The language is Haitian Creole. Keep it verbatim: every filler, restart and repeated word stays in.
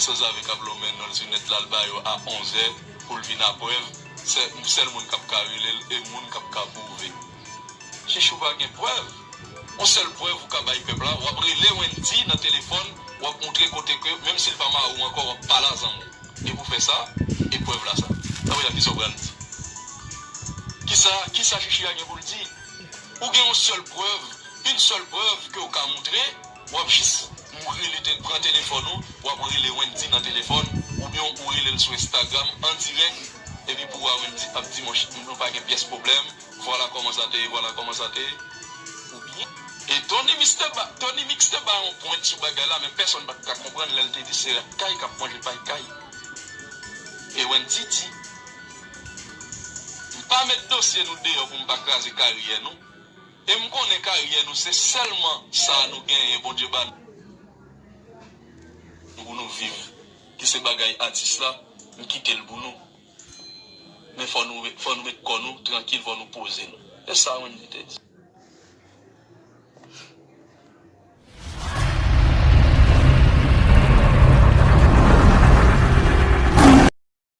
Sanzave k ap lonmen non l sou nèt la, l ba yo a onzè pou l vin a prèv. Sèl moun k ap ka rele l e moun k ap ka pwouve. Chichi, ou pa gen prèv. Yon sèl prèv ou ka bay pèp la, w ap rele Wendy nan telefòn, w ap montre kote ke, menm si l pa mari w ankò, w ap pale a zanmi w. E pou fè sa, e prèv la sa. Apre la, kisa w pral di? Kisa, kisa Chichi a gen pou l di? Ou gen yon sèl prèv, yon sèl prèv ke w ka montre, w ap jis rele, pran telefòn ou, w ap rele Wendy nan telefòn, oubyen ou rele l sou Instagram an dirèk, epi pou w wè Wendy ap di, monchè, nou pa gen pyès pwoblèm, vwala kòman sa te ye, vwala kòman sa te ye. Oubyen, e Tony Mix te ba, Tony Mix te ba yon pwent sou bagay la, men pèsonn pa t ka konprann lè l te di se rat kay k ap manje pay kay. E Wendy di, m pa met dosye nou deyò pou m pa kraze karyè nou. E m konnen karyè nou se sèlman sa nou genyen Bondye ba nou pou nou viv, ki se bagay atis la, m kite l pou nou. Men fò nou, fò nou met kò nou trankil, fò nou poze nou. E sa Wendy te di.